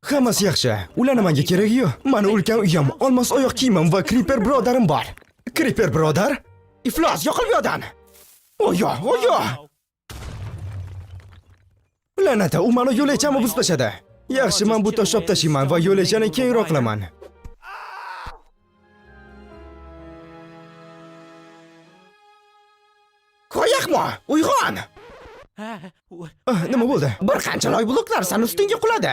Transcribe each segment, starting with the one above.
Hammasi yaxshi. Ularni menga keragi yo'q. Mani ulkan uyim, olmos oyoq kiyimim va Creeper birodarim bor. Creeper birodar? Iflos, yo'qol bu yoqdan. Oyo, oyo. La'nat, u mani yo'lakchamni buzib tashladi. Yaxshi, men bu toshni olib tashlayman va yo'lakchani kengroq qilaman. Qo'yaqmo, uyg'on! Ah, nima bo'ldi? Bir qancha loy bloklar sani ustingga quladi.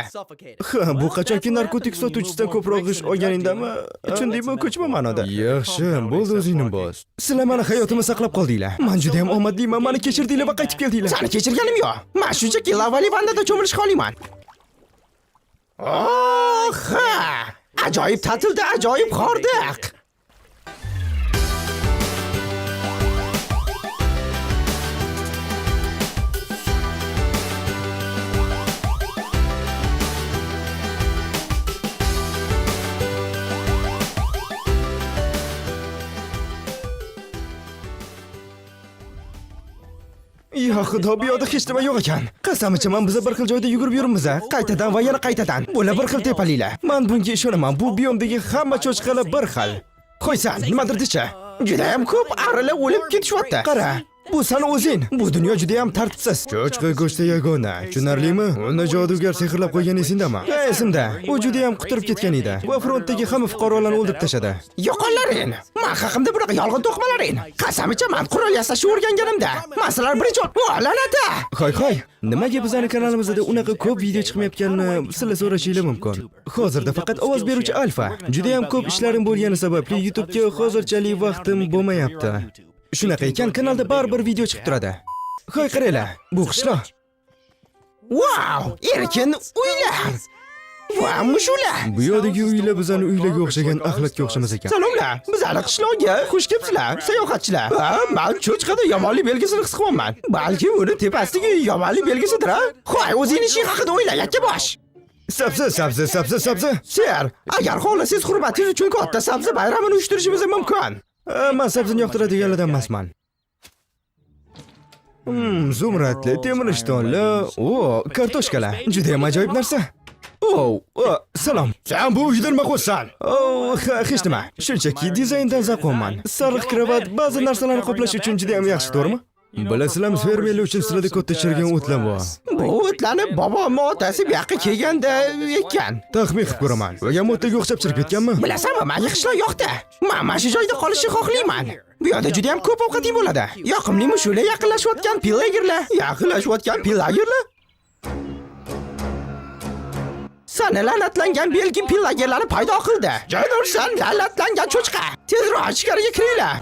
Ha, bu qachonki narkotik sotuvchisidan ko'proq g'isht olganingdami? Tushundingmi, ko'chma ma'noda. Yaxshi, bo'ldi o'zingni bos. Sizlar mani hayotimni saqlab qoldinglar. Men juda ham omadliman, meni kechirdinglar va qaytib keldinglar. Seni kechirganim yo'q. Men shunchaki lavali vannada cho'milishni xohlayman. Oh, ha! Ajoyib ta'tilda ajoyib hordiq. Ya xudo, bu yoqda hech nima yo'q ekan. Qasam ichaman, biz bir xil joyda yugurib yuribmiz, a? Qaytadan va yana qaytadan. Bular bir xil tepaliklar. Men bunga ishonaman. Bu biomdagi hamma cho'chqalar bir xil. Qo'ysan, nimadir decha. Juda ham ko'p arilar o'lib ketishyapti. Qara, bu sani o'zing. Bu dunyo juda ham tartibsiz. Cho'chqa go'shti yagona. Tushunarlimi? Uni jodugar sehrlab qo'ygan esingdami? Ha, esimda. U juda ham quturib ketgan edi va frontdagi hamma fuqarolarni o'ldirib tashladi. Yo'qollaring! Men haqimda bunaqa yolg'on to'qmalaring. Qasam ichaman, qurol yasashni o'rganganimda. Men sizlar birinchi O, la'nati! Hoy hoy, nimaga bizning kanalimizda unaqa ko'p video chiqmayotganini sizlar so'rashinglar mumkin. Hozirda faqat ovoz beruvchi alfa. Juda ham ko'p ishlarim bo'lgani sababli YouTube'ga hozirchalik vaqtim bo'lmayapti. Shunaqa ekan, kanalda baribir video chiqib turadi. Hoy qaranglar, bu qishloq. Vau, erkin uylar. Va mushular. Bu yoqdagi uylar bizani uylarga o'xshagan axlatga o'xshamas ekan. Salomlar, bizani qishloqga xush kelibsizlar, sayohatchilar. Ha, men cho'chqada yomonlik belgisini his qilyapman. Balki uni tepasidagi yomonlik belgisidir, ha? Hoy, o'zingni ishing haqida o'yla, yakkabosh. Sabzi, sabzi, sabzi, sabzi. Ser, agar xohlasangiz hurmatingiz uchun katta sabzi bayramini uyushtirishimiz mumkin. Men sabzini yoqtiradiganlardan emasman. Zumradli, temir ishtonli, o, kartoshkalar. Juda ham ajoyib narsa. O, salom. Sen bu uyda nima qilyapsan? O, ha, hech nima. Shunchaki dizayndan zavqlanman. Sariq kravat ba'zi narsalarni qoplash uchun juda ham yaxshi, to'g'rimi? Bilasizlarmi, fermerlar uchun sizlarda katta chirigan o'tlar bor. Bu o'tlarni bobomni otasi bu yoqqa kelganda ekkan. Taxmin qilib ko'raman. O'gam o'tlarga o'xshab chirib ketganmi? Bilasanmi, menga qishloq yoqdi. Men mana shu joyda qolishni xohlayman. Bu yoqda juda ham ko'p ovqat yeb bo'ladi. Yoqimli mushuklar yaqinlashayotgan pillagerlar. Yaqinlashayotgan pillagerlar? Sani la'natlangan belgi pillagerlarni paydo qildi. Joydorsan la'natlangan cho'chqa. Tezroq ichkariga kiringlar.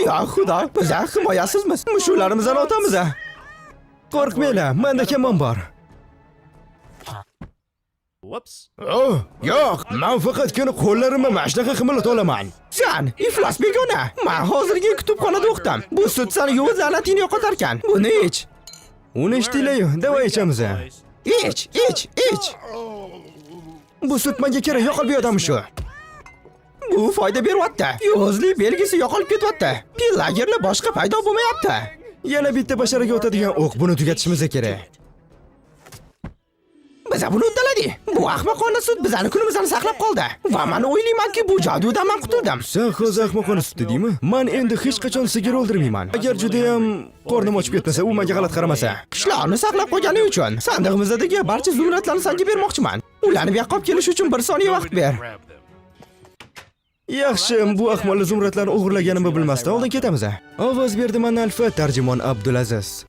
Ya xudo, biz himoyasizmiz. Mushuklarimizni otamiz. Qo'rqmanglar, menda kamon bor. Whoops. Oh, yo'q, men faqatgina qo'llarimni mana shunaqa qimirlata olaman. San, iflos begona. Men hozirgi kutubxonada o'qidim. Bu sut sani yovuz la'natingni yo'qotarkan. Buni ich. Uni ichdinglar-yu, davay ichamiz. Ich, ich, ich. Bu sut menga kerak, yo'qol bu yoqdan shu. Bu foyda beryapti. Yovuzlik belgisi yo'qolib ketyapti. Pillagerlar boshqa paydo bo'lmayapti. Yana bitta basharaga o'tadigan o'q, buni tugatishimiz kerak. Biz buni uddaladik. Bu ahmoqona sut bizani kunimizni saqlab qoldi. Va men o'ylaymanki, bu jodudan men qutuldim. Sen hozir ahmoqona sut dedingmi? Men endi hech qachon sigir o'ldirmayman. Agar juda ham qornim ochib ketmasa, u menga g'alati qaramasa. Qishloqni saqlab qolgani uchun sandig'imizdagi barcha zumradlarni senga bermoqchiman. Ularni bu yoqqa olib kelish uchun bir soniya vaqt ber. Grab them. Yaxshi, bu ahmoqlar zumradlarni o'g'irlaganimni bilmasdan oldin ketamiz. Ovoz berdi man Alfa, tarjimon Abdulaziz.